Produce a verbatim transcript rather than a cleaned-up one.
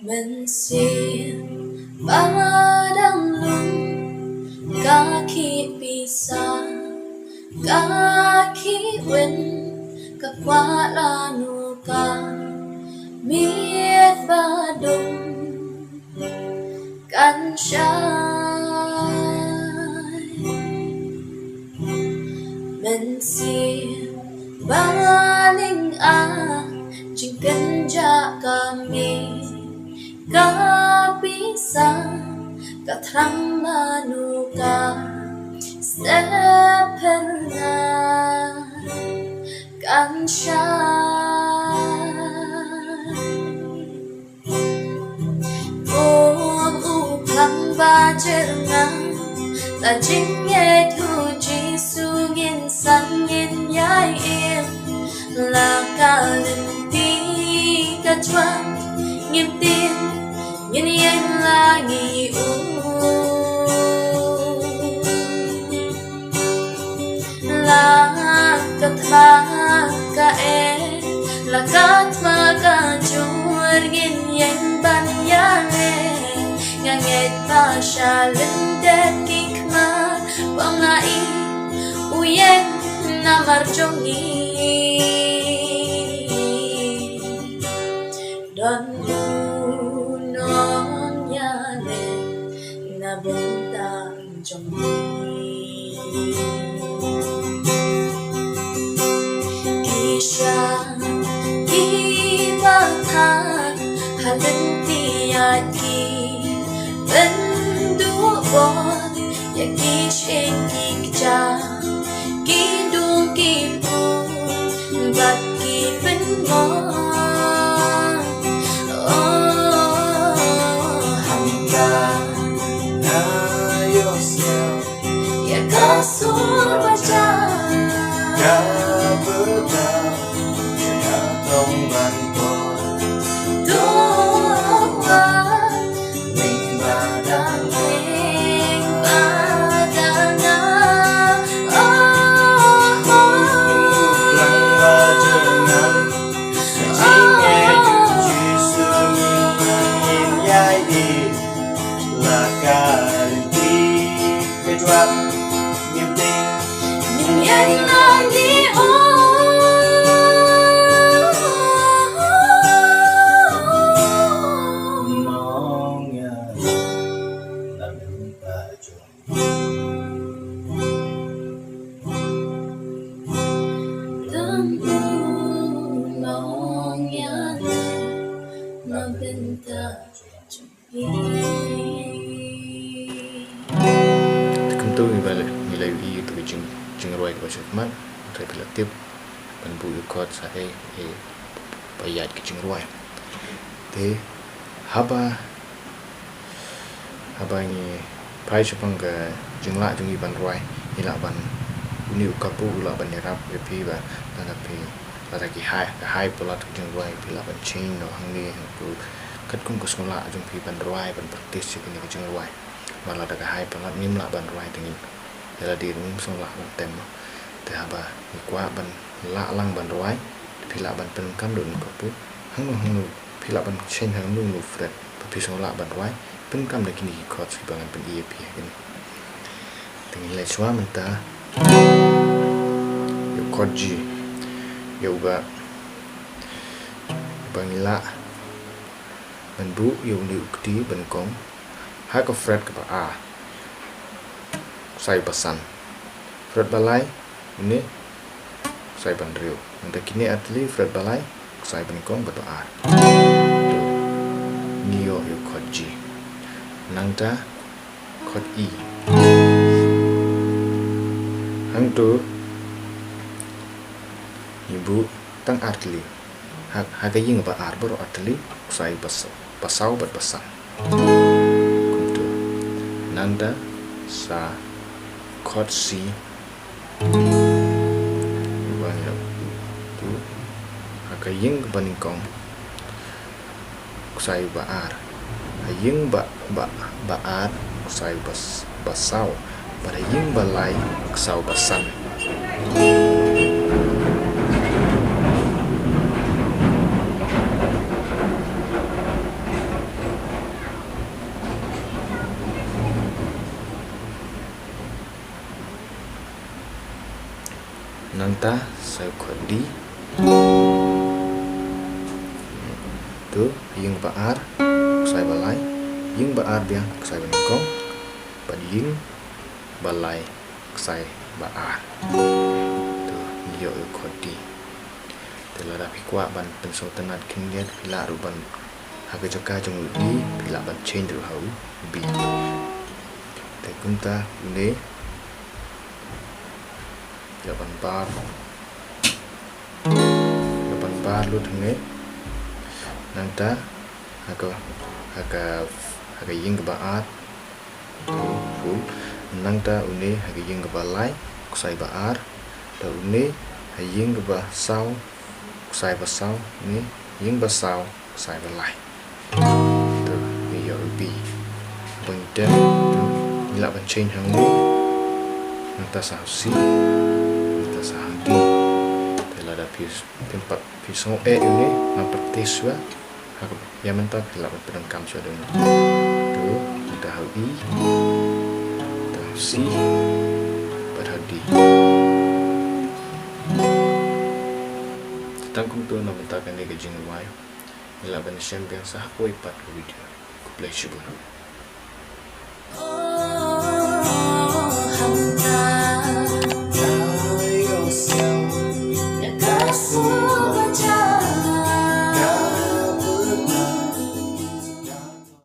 Mynsiem ba dang lum ka khih pisa, ka khih win, ka kwah lano ka miet ba dum kan shai. Mynsiem ba ling a jingkynjah ka miet, ka pisa, ka thrang mano ka step pyrnai kan shai. Kum u phlang ba jyrngam, la jingngeit u Jisu ngin san ngin ïai im. La ka lynti ka jwat ngim tieng, ngin ïeng la ngi u. La ka thma ka e, la ka thma ka jur ngin ïeng ban ïaleh. Nga ngeit ba sha lyndet ki khmat, ba nga i u ïeng namar jong ngi. Don u nongïaleh na bynta jong ngi. Ki sha ki ba thang ha lynti ïa ki, pynduh bor ïa ki shin ki kjat, ki dung ki pun bad ki pynmong. Oh, hangta nga ïohsngew ïa ka sur ba jan, ka ba jan, ka tong ban por. To wan, ling ba dang ling ba dang na. Oh, oh. Lang ba jan na. Jingeh Jisu ngin ïai i, la ka lynti ka jwat ngim tieng, ngin ïeng la ngi ong. Nongïaleh na bynta jong Don u nongïaleh na bynta jong ngi. Te kumta ngi ba la, ngi la ïohi ïa uto u jing, jingrwai kaba shakhmat, hynrei phi la tip ban buh ïa u chord sa ei, ei, ba ïaid ka jingrwai. Te haba, haba ngi phai shaphang ka jinglah jong ngi ban rwai, ngi lah ban, une u kapu u lah ban ïarap ïa phi ba lada phi, lada ki hai, ka hai palat ka jingrwai phi lah ban change noh hangne hangtu katkum ka sngewlah jong phi ban rwai, ban practice ïa kane ka jingrwai. Ba lada ka hai palat ngim lah ban rwai te ngin, ïa lade ruh ngim sngewlah ban tem noh. Te haba ngi kwah ban lah lang ban rwai, phi lah ban pyndonkam da une u kapu, hangno hangno phi lah ban change hangno hangno u fret, ba phi sngewlah ban rwai, pyndonkam da kine ki chords kiba ngan pyni ïa phi ha kane. Te ngin leit shuwa mynta ïa u chord G, ïa uba, uba ngi lah ban buh ïa une u kti ba nyngkong ha ka fret kaba ar, ksai ba san. Fret ba lai, une, ksai ba hynriew. Nangta kine ar tylli, fret ba lai, ksai ba nyngkong bad ba ar. To, ngi ïoh ïa u chord G. Nangta chord E. Hangto ngi buh tang ar tylli. Ha, ha ka ïing ba ar baroh ar tylli, ksai ba sa-, ba saw bad ba san. Kumto. Nangta sa chord C. Ba ngi la buh ha ka ïing ba nyngkong, ksai ba ar. Ha ïing ba, ba, ba ar, ksai ba s-, ba saw. Bad ha ïing ba lai, ksai ba san. Nangta sa ïa u chord D. To, ïing ba ar, ksai ba lai. Ïing ba ar biang, ksai ba nyngkong. Bad ïing ba lai, ksai ba ar. To, ngi ïoh ïa u chord D. Te lada phi kwah ban pynsngewtynnat khyndiat, phi lah ruh ban ha ka jaka jong u E, phi lah ban change ruh ha u B. Te kumta une, phi lah ban bar, phi lah ban bar lut hangne. Nangta ha ka, ha ka, ha ka ïing kaba ar, to, full. Nangta une ha ka ïing kaba lai, ksai ba ar. To une ha ïing kaba saw, ksai ba saw, une ïing ba saw, ksai ba lai. To, ngi ïoh u B. Ban tem, to, ngi lah ban change hangne. Nangta sa ha u C, nangta sa ha u D. Te lada phi, phi pat, phi sngew eh une, ngan practice shuwa. Ha ka, ïa mynta phi lah ban pyndonkam shuwa da une. To, nangta ha u E, nangta ha u C, bad ha u D. Te tang kumto na ka bynta kane ka jingrwai. Ngi lah ban ïashem biang sa ha kawei pat ka video. Khublei shibun.